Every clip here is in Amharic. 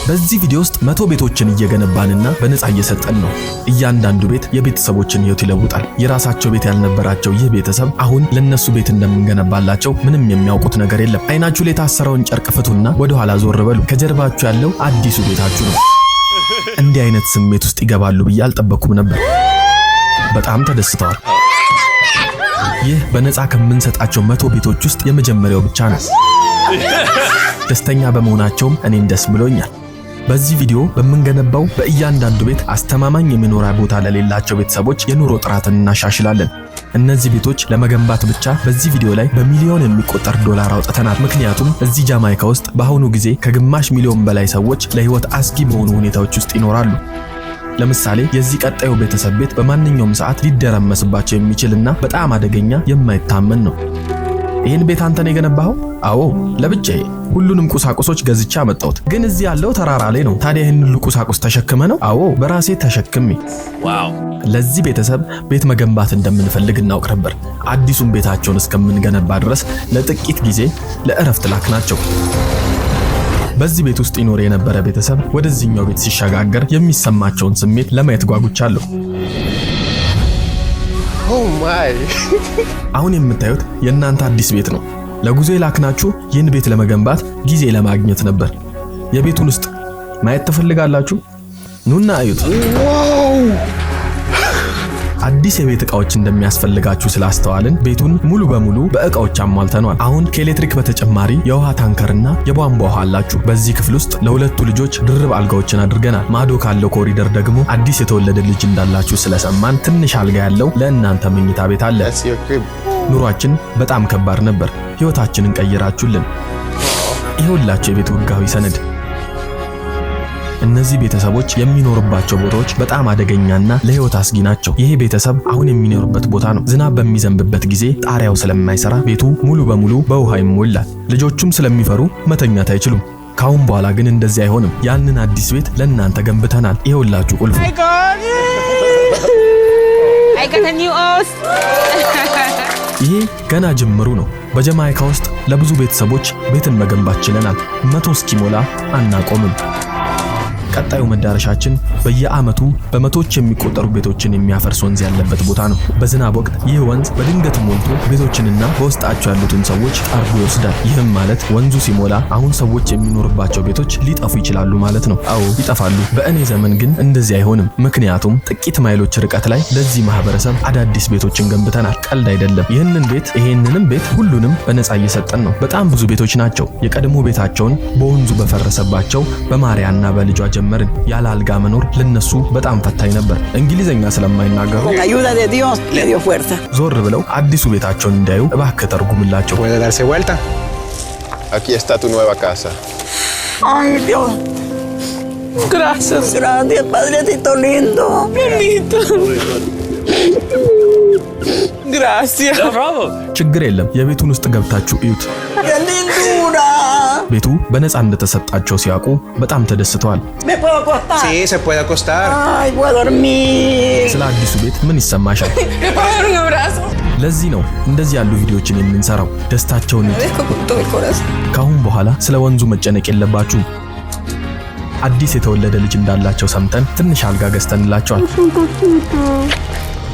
በዚህ ቪዲዮ ውስጥ 100 ቤቶችን እየገነባንና በነፃ እየሰጠን ነው። እያንዳንዱ ቤት የቤተሰቦችን ሕይወት ይለውጣል። የራሳቸው ቤት ያልነበራቸው ይህ ቤተሰብ አሁን ለነሱ ቤት እንደምንገነባላቸው ምንም የሚያውቁት ነገር የለም። አይናችሁ ላይ የታሰረውን ጨርቅ ፍቱና ወደ ኋላ ዞር በሉ። ከጀርባችሁ ያለው አዲሱ ቤታችሁ ነው። እንዲህ አይነት ስሜት ውስጥ ይገባሉ ብዬ አልጠበኩም ነበር። በጣም ተደስተዋል። ይህ በነፃ ከምንሰጣቸው 100 ቤቶች ውስጥ የመጀመሪያው ብቻ ነው። ደስተኛ በመሆናቸውም እኔም ደስ ብሎኛል። በዚህ ቪዲዮ በምንገነባው በእያንዳንዱ ቤት አስተማማኝ የመኖሪያ ቦታ ለሌላቸው ቤተሰቦች የኑሮ ጥራትን እናሻሽላለን። እነዚህ ቤቶች ለመገንባት ብቻ በዚህ ቪዲዮ ላይ በሚሊዮን የሚቆጠር ዶላር አውጥተናል። ምክንያቱም እዚህ ጃማይካ ውስጥ በአሁኑ ጊዜ ከግማሽ ሚሊዮን በላይ ሰዎች ለሕይወት አስጊ በሆኑ ሁኔታዎች ውስጥ ይኖራሉ። ለምሳሌ የዚህ ቀጣዩ ቤተሰብ ቤት በማንኛውም ሰዓት ሊደረመስባቸው የሚችልና በጣም አደገኛ የማይታመን ነው። ይህን ቤት አንተ ነህ የገነባኸው? አዎ፣ ለብቻዬ ሁሉንም ቁሳቁሶች ገዝቼ አመጣሁት። ግን እዚህ ያለው ተራራ ላይ ነው። ታዲያ ይህን ሁሉ ቁሳቁስ ተሸክመህ ነው? አዎ፣ በራሴ ተሸክሜ። ለዚህ ቤተሰብ ቤት መገንባት እንደምንፈልግ እናውቅ ነበር። አዲሱን ቤታቸውን እስከምንገነባ ድረስ ለጥቂት ጊዜ ለእረፍት ላክናቸው። በዚህ ቤት ውስጥ ይኖር የነበረ ቤተሰብ ወደዚህኛው ቤት ሲሸጋገር የሚሰማቸውን ስሜት ለማየት ጓጉቻለሁ። Oh my. አሁን የምታዩት የእናንተ አዲስ ቤት ነው። ለጉዞ የላክናችሁ ይህን ቤት ለመገንባት ጊዜ ለማግኘት ነበር። የቤቱን ውስጥ ማየት ትፈልጋላችሁ? ኑና እዩት። አዲስ የቤት ዕቃዎች እንደሚያስፈልጋችሁ ስላስተዋልን ቤቱን ሙሉ በሙሉ በዕቃዎች አሟልተነዋል። አሁን ከኤሌክትሪክ በተጨማሪ የውሃ ታንከርና የቧንቧ ውሃ አላችሁ። በዚህ ክፍል ውስጥ ለሁለቱ ልጆች ድርብ አልጋዎችን አድርገናል። ማዶ ካለው ኮሪደር ደግሞ አዲስ የተወለደ ልጅ እንዳላችሁ ስለሰማን ትንሽ አልጋ ያለው ለእናንተ መኝታ ቤት አለ። That's your crib. ኑሯችን በጣም ከባድ ነበር። ሕይወታችንን ቀይራችሁልን። ይኸውላችሁ የቤቱ ሕጋዊ ሰነድ። እነዚህ ቤተሰቦች የሚኖሩባቸው ቦታዎች በጣም አደገኛና ለሕይወት አስጊ ናቸው። ይሄ ቤተሰብ አሁን የሚኖርበት ቦታ ነው። ዝናብ በሚዘንብበት ጊዜ ጣሪያው ስለማይሰራ ቤቱ ሙሉ በሙሉ በውሃ ይሞላል። ልጆቹም ስለሚፈሩ መተኛት አይችሉም። ካሁን በኋላ ግን እንደዚህ አይሆንም። ያንን አዲስ ቤት ለእናንተ ገንብተናል። ይኸውላችሁ ቁልፉ። My God! I got a new house. ይሄ ገና ጅምሩ ነው። በጀማይካ ውስጥ ለብዙ ቤተሰቦች ቤትን መገንባት ችለናል። 100 እስኪሞላ አናቆምም። ቀጣዩ መዳረሻችን በየዓመቱ በመቶዎች የሚቆጠሩ ቤቶችን የሚያፈርስ ወንዝ ያለበት ቦታ ነው። በዝናብ ወቅት ይህ ወንዝ በድንገት ሞልቶ ቤቶችንና በውስጣቸው ያሉትን ሰዎች ጠርጎ ይወስዳል። ይህም ማለት ወንዙ ሲሞላ አሁን ሰዎች የሚኖርባቸው ቤቶች ሊጠፉ ይችላሉ ማለት ነው። አዎ፣ ይጠፋሉ። በእኔ ዘመን ግን እንደዚህ አይሆንም። ምክንያቱም ጥቂት ማይሎች ርቀት ላይ ለዚህ ማህበረሰብ አዳዲስ ቤቶችን ገንብተናል። ቀልድ አይደለም። ይህንን ቤት፣ ይሄንንም ቤት፣ ሁሉንም በነፃ እየሰጠን ነው። በጣም ብዙ ቤቶች ናቸው። የቀድሞ ቤታቸውን በወንዙ በፈረሰባቸው በማሪያና በልጇ ጀመርን። ያለ አልጋ መኖር ለነሱ በጣም ፈታኝ ነበር። እንግሊዘኛ ስለማይናገሩ Con ayuda de Dios le dio fuerza. ዞር ብለው አዲሱ ቤታቸውን እንዲያዩ እባክህ ተርጉምላቸው። Puede darse vuelta. Aquí está tu nueva casa. Ay, Dios. Gracias. Gracias, Padrecito lindo. Bonito. Gracias. ችግር የለም፣ የቤቱን ውስጥ ገብታችሁ እዩት። ¡Qué lindura! ቤቱ በነፃ እንደተሰጣቸው ሲያውቁ በጣም ተደስተዋል። ¿Me puedo acostar? Sí, se puede acostar. Ay, voy a dormir. ስለ አዲሱ ቤት ምን ይሰማሻል? ¿Me puedo dar un abrazo? ለዚህ ነው እንደዚህ ያሉ ቪዲዮዎችን የምንሰራው። ደስታቸውን እዩት። Agradezco con todo el corazón. ካሁን በኋላ ስለ ወንዙ መጨነቅ የለባችሁም። አዲስ የተወለደ ልጅ እንዳላቸው ሰምተን ትንሽ አልጋ ገዝተንላቸዋል።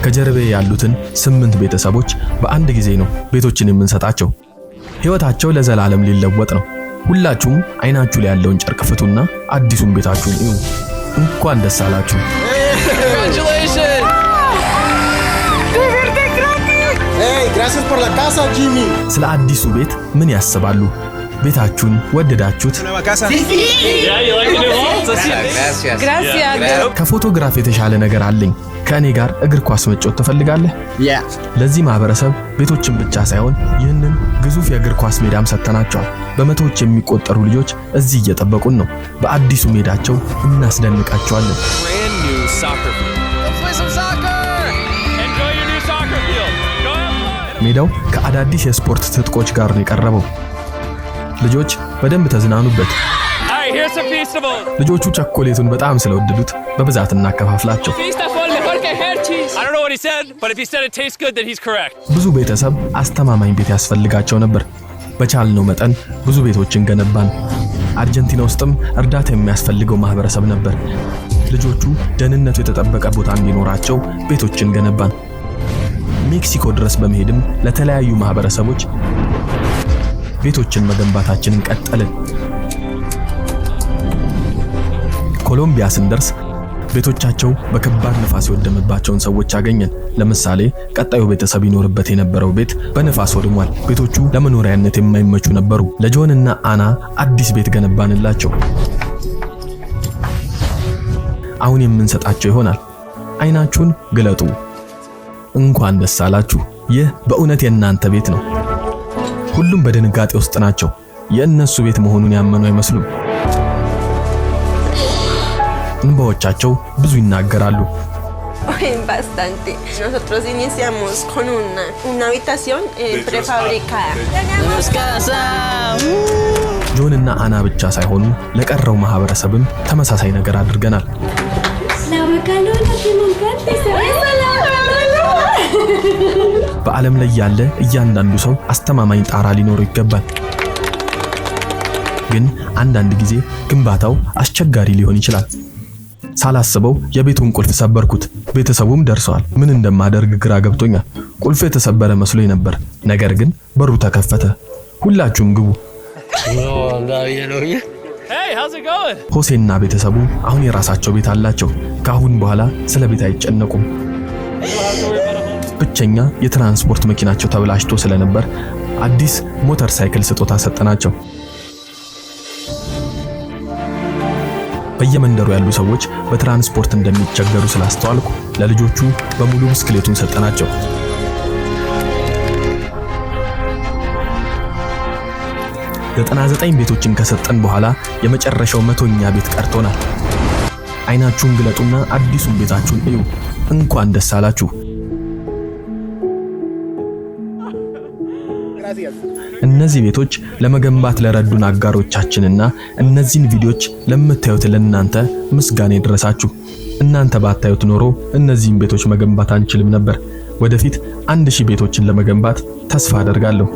ከጀርባዬ ያሉትን ስምንት ቤተሰቦች በአንድ ጊዜ ነው ቤቶችን የምንሰጣቸው። ሕይወታቸው ለዘላለም ሊለወጥ ነው። ሁላችሁም አይናችሁ ላይ ያለውን ጨርቅ ፍቱና አዲሱን ቤታችሁን እዩ። እንኳን ደስ አላችሁ። Congratulations. Hey, gracias por la casa, Jimmy. ስለ አዲሱ ቤት ምን ያስባሉ? ቤታችሁን ወደዳችሁት? Nueva casa. Gracias. Gracias. ከፎቶግራፍ የተሻለ ነገር አለኝ። ከእኔ ጋር እግር ኳስ መጫወት ትፈልጋለህ? Yeah. ለዚህ ማህበረሰብ ቤቶችን ብቻ ሳይሆን ይህንን ግዙፍ የእግር ኳስ ሜዳም ሰጥተናቸዋል። በመቶዎች የሚቆጠሩ ልጆች እዚህ እየጠበቁን ነው። በአዲሱ ሜዳቸው እናስደንቃቸዋለን። Brand new soccer field. Let's play some soccer! Enjoy your new soccer field. Go have fun! ሜዳው ከአዳዲስ የስፖርት ትጥቆች ጋር ነው የቀረበው። ልጆች በደንብ ተዝናኑበት። All right, here's some Feastables. ልጆቹ ቸኮሌቱን በጣም ስለወደዱት በብዛት እናከፋፍላቸው። Feastable mejor que Hershey's. I don't know what he said, but if he said it tastes good, then he's correct. ብዙ ቤተሰብ አስተማማኝ ቤት ያስፈልጋቸው ነበር። በቻልነው መጠን ብዙ ቤቶችን ገነባን። አርጀንቲና ውስጥም እርዳታ የሚያስፈልገው ማህበረሰብ ነበር። ልጆቹ ደህንነቱ የተጠበቀ ቦታ እንዲኖራቸው ቤቶችን ገነባን። ሜክሲኮ ድረስ በመሄድም ለተለያዩ ማህበረሰቦች ቤቶችን መገንባታችንን ቀጠልን። ኮሎምቢያ ስንደርስ ቤቶቻቸው በከባድ ነፋስ የወደመባቸውን ሰዎች አገኘን። ለምሳሌ ቀጣዩ ቤተሰብ ይኖርበት የነበረው ቤት በነፋስ ወድሟል። ቤቶቹ ለመኖሪያነት የማይመቹ ነበሩ። ለጆን እና አና አዲስ ቤት ገነባንላቸው። አሁን የምንሰጣቸው ይሆናል። አይናችሁን ግለጡ። እንኳን ደስ አላችሁ። ይህ በእውነት የእናንተ ቤት ነው። ሁሉም በድንጋጤ ውስጥ ናቸው። የእነሱ ቤት መሆኑን ያመኑ አይመስሉም። እንባዎቻቸው ብዙ ይናገራሉ። Bastante. Nosotros iniciamos con una habitación prefabricada. ¡Tenemos casa! ጆን እና አና ብቻ ሳይሆኑ ለቀረው ማህበረሰብም ተመሳሳይ ነገር አድርገናል። La vaca Lola, que me encanta. ¡Esa la vaca Lola! በዓለም ላይ ያለ እያንዳንዱ ሰው አስተማማኝ ጣራ ሊኖረው ይገባል። ግን አንዳንድ ጊዜ ግንባታው አስቸጋሪ ሊሆን ይችላል። ሳላስበው የቤቱን ቁልፍ ሰበርኩት። ቤተሰቡም ደርሰዋል። ምን እንደማደርግ ግራ ገብቶኛል። ቁልፉ የተሰበረ መስሎኝ ነበር። ነገር ግን በሩ ተከፈተ። ሁላችሁም ግቡ። No, anda bien, oye. Hey, how's it going? ሆሴና ቤተሰቡ አሁን የራሳቸው ቤት አላቸው። ከአሁን በኋላ ስለ ቤት አይጨነቁም። ብቸኛ የትራንስፖርት መኪናቸው ተበላሽቶ ስለነበር አዲስ ሞተር ሳይክል ስጦታ ሰጠናቸው። በየመንደሩ ያሉ ሰዎች በትራንስፖርት እንደሚቸገሩ ስላስተዋልኩ ለልጆቹ በሙሉ ብስክሌቱን ሰጠናቸው። 99 ቤቶችን ከሰጠን በኋላ የመጨረሻው 100ኛ ቤት ቀርቶናል። አይናችሁን ግለጡና አዲሱን ቤታችሁን እዩ። እንኳን ደስ አላችሁ። እነዚህ ቤቶች ለመገንባት ለረዱን አጋሮቻችንና እነዚህን ቪዲዮዎች ለምታዩት ለእናንተ ምስጋና ይድረሳችሁ። እናንተ ባታዩት ኖሮ እነዚህን ቤቶች መገንባት አንችልም ነበር። ወደፊት 1000 ቤቶችን ለመገንባት ተስፋ አደርጋለሁ።